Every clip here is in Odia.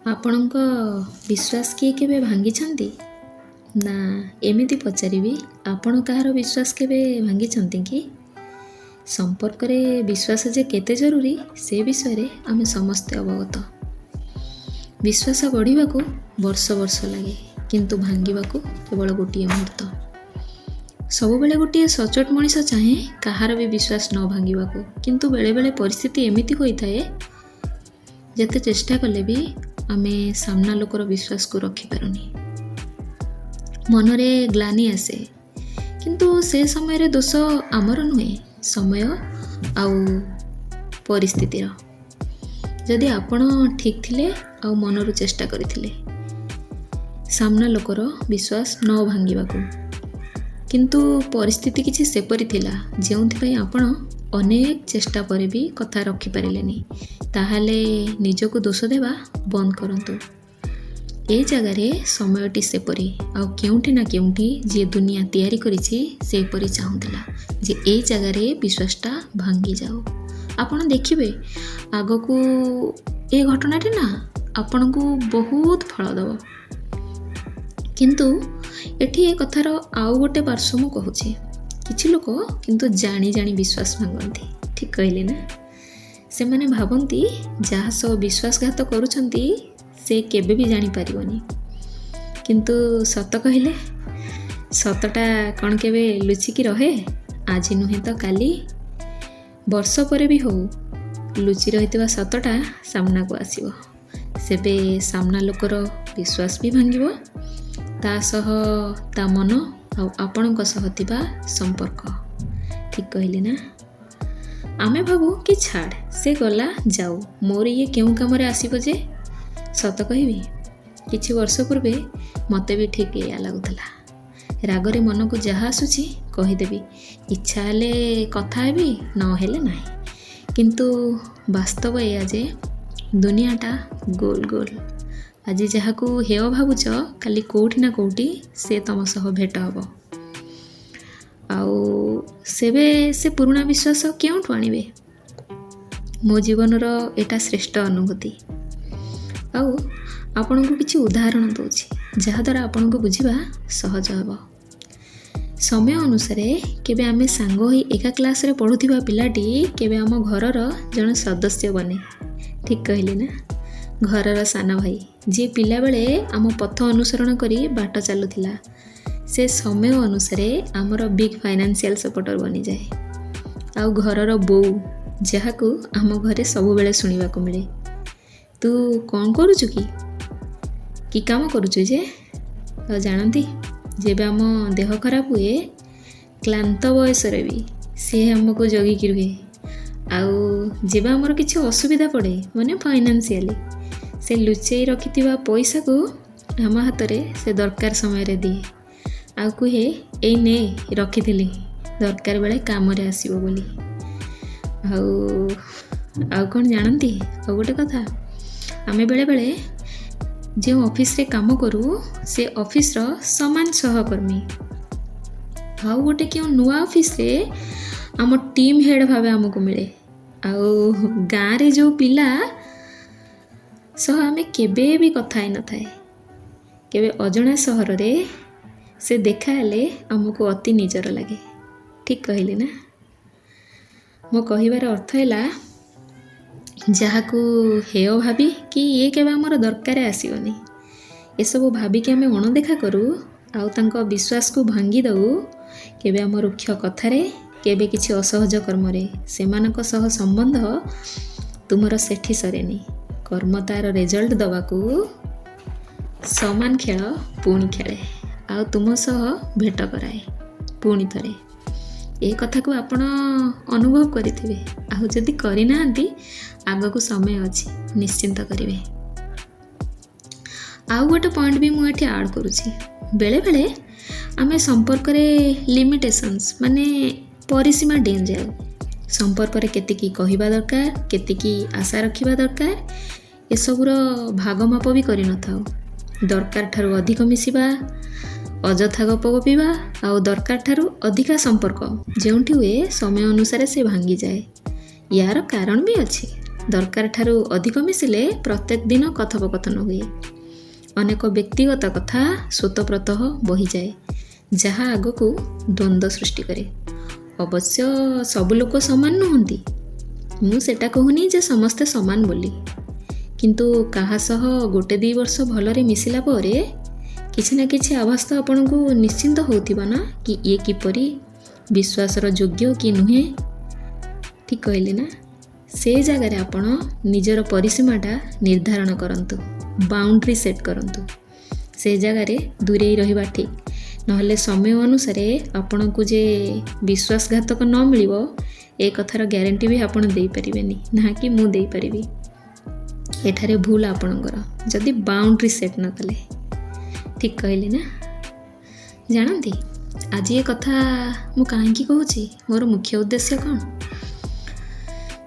ଆପଣଙ୍କ ବିଶ୍ୱାସ କିଏ କେବେ ଭାଙ୍ଗିଛନ୍ତି? ନା, ଏମିତି ପଚାରିବି, ଆପଣ କାହାର ବିଶ୍ୱାସ କେବେ ଭାଙ୍ଗିଛନ୍ତି କି? ସମ୍ପର୍କରେ ବିଶ୍ୱାସ ଯେ କେତେ ଜରୁରୀ, ସେ ବିଷୟରେ ଆମେ ସମସ୍ତେ ଅବଗତ। ବିଶ୍ୱାସ ଗଢ଼ିବାକୁ ବର୍ଷ ବର୍ଷ ଲାଗେ, କିନ୍ତୁ ଭାଙ୍ଗିବାକୁ କେବଳ ଗୋଟିଏ ମୁହୂର୍ତ୍ତ। ସବୁବେଳେ ଗୋଟିଏ ସଚୋଟ ମଣିଷ ଚାହେଁ କାହାର ବି ବିଶ୍ୱାସ ନ ଭାଙ୍ଗିବାକୁ, କିନ୍ତୁ ବେଳେବେଳେ ପରିସ୍ଥିତି ଏମିତି ହୋଇଥାଏ, ଯେତେ ଚେଷ୍ଟା କଲେ ବି ଆମେ ସାମ୍ନା ଲୋକର ବିଶ୍ୱାସକୁ ରଖିପାରୁନି। ମନରେ ଗ୍ଲାନି ଆସେ, କିନ୍ତୁ ସେ ସମୟରେ ଦୋଷ ଆମର ନୁହେଁ, ସମୟ ଆଉ ପରିସ୍ଥିତିର। ଯଦି ଆପଣ ଠିକ୍ ଥିଲେ ଆଉ ମନରୁ ଚେଷ୍ଟା କରିଥିଲେ ସାମ୍ନା ଲୋକର ବିଶ୍ୱାସ ନ ଭାଙ୍ଗିବାକୁ, କିନ୍ତୁ ପରିସ୍ଥିତି କିଛି ସେପରି ଥିଲା ଯେଉଁଥିପାଇଁ ଆପଣ ଅନେକ ଚେଷ୍ଟା ପରେ ବି କଥା ରଖିପାରିଲେନି, ତାହେଲେ ନିଜକୁ ଦୋଷ ଦେବା ବନ୍ଦ କରନ୍ତୁ। ଏ ଜାଗାରେ ସମୟଟି ସେପରି, ଆଉ କେଉଁଠି ନା କେଉଁଠି ଯିଏ ଦୁନିଆ ତିଆରି କରିଛି ସେପରି ଚାହୁଁଥିଲା ଯେ ଏଇ ଜାଗାରେ ବିଶ୍ୱାସଟା ଭାଙ୍ଗିଯାଉ। ଆପଣ ଦେଖିବେ, ଆଗକୁ ଏ ଘଟଣାଟି ନା ଆପଣଙ୍କୁ ବହୁତ ଫଳ ଦେବ। କିନ୍ତୁ ଏଠି ଏ କଥାର ଆଉ ଗୋଟେ ପାର୍ଶ୍ୱ ମୁଁ କହୁଛି। କିଛି ଲୋକ କିନ୍ତୁ ଜାଣି ଜାଣି ବିଶ୍ୱାସ ଭାଙ୍ଗନ୍ତି। ଠିକ୍ କହିଲି ନା? ସେମାନେ ଭାବନ୍ତି ଯାହା ସହ ବିଶ୍ୱାସଘାତ କରୁଛନ୍ତି ସେ କେବେ ବି ଜାଣିପାରିବନି। କିନ୍ତୁ ସତ କହିଲେ, ସତଟା କ'ଣ କେବେ ଲୁଚିକି ରହେ? ଆଜି ନୁହେଁ ତ କାଲି, ବର୍ଷ ପରେ ବି ହଉ, ଲୁଚି ରହିଥିବା ସତଟା ସାମ୍ନାକୁ ଆସିବ। ସେବେ ସାମ୍ନା ଲୋକର ବିଶ୍ୱାସ ବି ଭାଙ୍ଗିବ, ତା ସହ ତା ମନ ଆଉ ଆପଣଙ୍କ ସହ ଥିବା ସମ୍ପର୍କ। ଠିକ୍ କହିଲି ନା? ଆମେ ଭାବୁ କି ଛାଡ଼, ସେ ଗଲା ଯାଉ, ମୋର ଇଏ କେଉଁ କାମରେ ଆସିବ ଯେ। ସତ କହିବି, କିଛି ବର୍ଷ ପୂର୍ବେ ମୋତେ ବି ଠିକ୍ ଏଇଆ ଲାଗୁଥିଲା। ରାଗରେ ମନକୁ ଯାହା ଆସୁଛି କହିଦେବି, ଇଚ୍ଛା ହେଲେ କଥା ହେବି, ନହେଲେ ନାହିଁ। କିନ୍ତୁ ବାସ୍ତବ ଏଇଆ ଯେ ଦୁନିଆଟା ଗୋଲ ଗୋଲ। ଆଜି ଯାହାକୁ ହେୟ ଭାବୁଛ, କାଲି କେଉଁଠି ନା କେଉଁଠି ସେ ତୁମ ସହ ଭେଟ ହେବ। ଆଉ ସେବେ ସେ ପୁରୁଣା ବିଶ୍ୱାସ କେଉଁଠୁ ଆଣିବେ? ମୋ ଜୀବନର ଏଇଟା ଶ୍ରେଷ୍ଠ ଅନୁଭୂତି। ଆଉ ଆପଣଙ୍କୁ କିଛି ଉଦାହରଣ ଦେଉଛି, ଯାହାଦ୍ୱାରା ଆପଣଙ୍କୁ ବୁଝିବା ସହଜ ହେବ। ସମୟ ଅନୁସାରେ କେବେ ଆମେ ସାଙ୍ଗ ହୋଇ ଏକା କ୍ଲାସ୍ରେ ପଢ଼ୁଥିବା ପିଲାଟି କେବେ ଆମ ଘରର ଜଣେ ସଦସ୍ୟ ବନେ। ଠିକ୍ କହିଲି ନା? ଘରର ସାନ ଭାଇ ଯିଏ ପିଲାବେଳେ ଆମ ପଥ ଅନୁସରଣ କରି ବାଟ ଚାଲୁଥିଲା, ସେ ସମୟ ଅନୁସାରେ ଆମର ବିଗ୍ ଫାଇନାନ୍ସିଆଲ୍ ସପୋର୍ଟର ବନିଯାଏ। ଆଉ ଘରର ବୋଉ, ଯାହାକୁ ଆମ ଘରେ ସବୁବେଳେ ଶୁଣିବାକୁ ମିଳେ, "ତୁ କ'ଣ କରୁଛୁ କି? କି କାମ କରୁଛୁ ଯେ?" ଆଉ ଜାଣନ୍ତି, ଯେବେ ଆମ ଦେହ ଖରାପ ହୁଏ, କ୍ଳାନ୍ତ ବୟସରେ ବି ସେ ଆମକୁ ଜଗିକି ରୁହେ। ଆଉ ଯେବେ ଆମର କିଛି ଅସୁବିଧା ପଡ଼େ, ମାନେ ଫାଇନାନ୍ସିଆଲି, ସେ ଲୁଚେଇ ରଖିଥିବା ପଇସାକୁ ଆମ ହାତରେ ସେ ଦରକାର ସମୟରେ ଦିଏ ଆଉ କୁହେ, "ଏଇ ନେ, ରଖିଥିଲି, ଦରକାର ବେଳେ କାମରେ ଆସିବ" ବୋଲି। ଆଉ କ'ଣ ଜାଣନ୍ତି? ଆଉ ଗୋଟେ କଥା, ଆମେ ବେଳେବେଳେ ଯେଉଁ ଅଫିସରେ କାମ କରୁ, ସେ ଅଫିସର ସମାନ ସହକର୍ମୀ ଆଉ ଗୋଟେ କେଉଁ ନୂଆ ଅଫିସରେ ଆମ ଟିମ୍ ହେଡ଼୍ ଭାବେ ଆମକୁ ମିଳେ। ଆଉ ଗାଁରେ ଯେଉଁ ପିଲା ସହ ଆମେ କେବେ ବି କଥା ହେଇନଥାଏ, କେବେ ଅଜଣା ସହରରେ ସେ ଦେଖା ହେଲେ ଆମକୁ ଅତି ନିଜର ଲାଗେ। ଠିକ୍ କହିଲି ନା? ମୋ କହିବାର ଅର୍ଥ ହେଲା, ଯାହାକୁ ହେୟ ଭାବି କି ଇଏ କେବେ ଆମର ଦରକାର ଆସିବନି, ଏସବୁ ଭାବିକି ଆମେ ଅଣଦେଖା କରୁ ଆଉ ତାଙ୍କ ବିଶ୍ୱାସକୁ ଭାଙ୍ଗି ଦେଉ, କେବେ ଆମ ରୁକ୍ଷ କଥାରେ, କେବେ କିଛି ଅସହଜ କର୍ମରେ, ସେମାନଙ୍କ ସହ ସମ୍ବନ୍ଧ ତୁମର ସେଠି ସରେନି। କର୍ମ ତାର ରେଜଲ୍ଟ ଦେବାକୁ ସମାନ ଖେଳ ପୁଣି ଖେଳେ ଆଉ ତୁମ ସହ ଭେଟ କରାଏ ପୁଣି ଥରେ। ଏ କଥାକୁ ଆପଣ ଅନୁଭବ କରିଥିବେ, ଆଉ ଯଦି କରିନାହାନ୍ତି, ଆଗକୁ ସମୟ ଅଛି, ନିଶ୍ଚିନ୍ତ କରିବେ। ଆଉ ଗୋଟେ ପଏଣ୍ଟ ବି ମୁଁ ଏଠି ଆଡ଼୍ କରୁଛି। ବେଳେବେଳେ ଆମେ ସମ୍ପର୍କରେ ଲିମିଟେସନ୍ସ, ମାନେ ପରିସୀମା ଡେଇଁ ଯାଉ। ସମ୍ପର୍କରେ କେତିକି କହିବା ଦରକାର, କେତିକି ଆଶା ରଖିବା ଦରକାର, ଏସବୁର ଭାଗ ମାପ ବି କରିନଥାଉ। ଦରକାର ଠାରୁ ଅଧିକ ମିଶିବା, ଅଯଥା ଗପ ଗପିବା ଆଉ ଦରକାର ଠାରୁ ଅଧିକା ସମ୍ପର୍କ ଯେଉଁଠି ହୁଏ, ସମୟ ଅନୁସାରେ ସେ ଭାଙ୍ଗିଯାଏ। ୟାର କାରଣ ବି ଅଛି। ଦରକାର ଠାରୁ ଅଧିକ ମିଶିଲେ ପ୍ରତ୍ୟେକ ଦିନ କଥୋପକଥନ ହୁଏ, ଅନେକ ବ୍ୟକ୍ତିଗତ କଥା ସ୍ୱତଃପ୍ରତଃ ବହିଯାଏ, ଯାହା ଆଗକୁ ଦ୍ୱନ୍ଦ୍ୱ ସୃଷ୍ଟି କରେ। ଅବଶ୍ୟ ସବୁ ଲୋକ ସମାନ ନୁହନ୍ତି, ମୁଁ ସେଟା କହୁନି ଯେ ସମସ୍ତେ ସମାନ ବୋଲି, କିନ୍ତୁ କାହା ସହ ଗୋଟେ ଦୁଇ ବର୍ଷ ଭଲରେ ମିଶିଲା ପରେ କିଛି ନା କିଛି ଆଭାସ ତ ଆପଣଙ୍କୁ ନିଶ୍ଚିନ୍ତ ହେଉଥିବ ନା କି ଇଏ କିପରି ବିଶ୍ୱାସର ଯୋଗ୍ୟ କି ନୁହେଁ। ଠିକ୍ କହିଲି ନା? ସେ ଜାଗାରେ ଆପଣ ନିଜର ପରିସୀମାଟା ନିର୍ଦ୍ଧାରଣ କରନ୍ତୁ, ବାଉଣ୍ଡ୍ରି ସେଟ୍ କରନ୍ତୁ। ସେ ଜାଗାରେ ଦୂରେଇ ରହିବା ଠିକ୍, ନହେଲେ ସମୟ ଅନୁସାରେ ଆପଣଙ୍କୁ ଯେ ବିଶ୍ୱାସଘାତକ ନ ମିଳିବ ଏ କଥାର ଗ୍ୟାରେଣ୍ଟି ବି ଆପଣ ଦେଇପାରିବେନି, ନା କି ମୁଁ ଦେଇପାରିବି। ଏଠାରେ ଭୁଲ ଆପଣଙ୍କର ଯଦି ବାଉଣ୍ଡ୍ରି ସେଟ୍ ନ କଲେ। ଠିକ୍ କହିଲି ନା? ଜାଣନ୍ତି ଆଜି ଏ କଥା ମୁଁ କାହିଁକି କହୁଛି, ମୋର ମୁଖ୍ୟ ଉଦ୍ଦେଶ୍ୟ କ'ଣ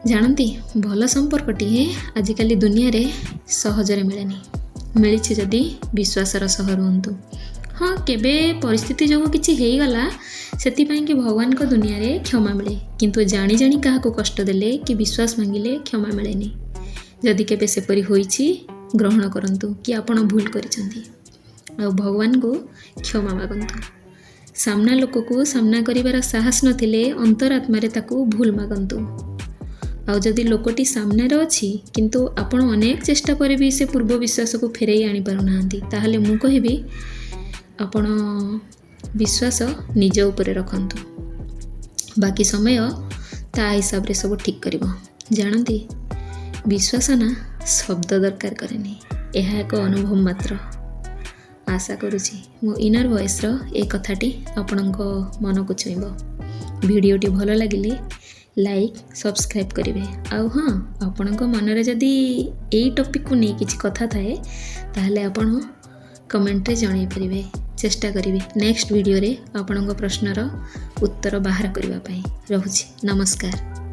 ଜାଣନ୍ତି? ଭଲ ସମ୍ପର୍କଟିଏ ଆଜିକାଲି ଦୁନିଆରେ ସହଜରେ ମିଳେନି। ମିଳିଛି ଯଦି ବିଶ୍ୱାସର ସହ ରୁହନ୍ତୁ। ହଁ, କେବେ ପରିସ୍ଥିତି ଯୋଗୁଁ କିଛି ହେଇଗଲା, ସେଥିପାଇଁ କି ଭଗବାନଙ୍କ ଦୁନିଆରେ କ୍ଷମା ମିଳେ, କିନ୍ତୁ ଜାଣି ଜାଣି କାହାକୁ କଷ୍ଟ ଦେଲେ କି ବିଶ୍ୱାସ ଭାଙ୍ଗିଲେ କ୍ଷମା ମିଳେନି। ଯଦି କେବେ ସେପରି ହୋଇଛି, ଗ୍ରହଣ କରନ୍ତୁ କି ଆପଣ ଭୁଲ କରିଛନ୍ତି ଆଉ ଭଗବାନଙ୍କୁ କ୍ଷମା ମାଗନ୍ତୁ। ସାମ୍ନା ଲୋକକୁ ସାମ୍ନା କରିବାର ସାହସ ନଥିଲେ ଅନ୍ତରାତ୍ମାରେ ତାକୁ ଭୁଲ ମାଗନ୍ତୁ। ଆଉ ଯଦି ଲୋକଟି ସାମ୍ନାରେ ଅଛି କିନ୍ତୁ ଆପଣ ଅନେକ ଚେଷ୍ଟା ପରେ ବି ସେ ପୂର୍ବ ବିଶ୍ୱାସକୁ ଫେରାଇ ଆଣିପାରୁନାହାନ୍ତି, ତାହେଲେ ମୁଁ କହିବି ଆପଣ ବିଶ୍ୱାସ ନିଜ ଉପରେ ରଖନ୍ତୁ, ବାକି ସମୟ ତା ହିସାବରେ ସବୁ ଠିକ୍ କରିବ। ଜାଣନ୍ତି, ବିଶ୍ୱାସ ନା ଶବ୍ଦ ଦରକାର କରେନି, ଏହା ଏକ ଅନୁଭବ ମାତ୍ର। ଆଶା କରୁଛି ମୋ ଇନର୍ ଭଏସ୍ର ଏ କଥାଟି ଆପଣଙ୍କ ମନକୁ ଛୁଇଁବ। ଭିଡ଼ିଓଟି ଭଲ ଲାଗିଲେ ଲାଇକ୍, ସବସ୍କ୍ରାଇବ୍ କରିବେ। ଆଉ ହଁ, ଆପଣଙ୍କ ମନରେ ଯଦି ଏଇ ଟପିକ୍କୁ ନେଇ କିଛି କଥା ଥାଏ, ତାହେଲେ ଆପଣ କମେଣ୍ଟରେ ଜଣାଇ ପାରିବେ। ଚେଷ୍ଟା କରିବି ନେକ୍ସଟ ଭିଡ଼ିଓରେ ଆପଣଙ୍କ ପ୍ରଶ୍ନର ଉତ୍ତର ବାହାର କରିବା ପାଇଁ। ରହୁଛି, ନମସ୍କାର।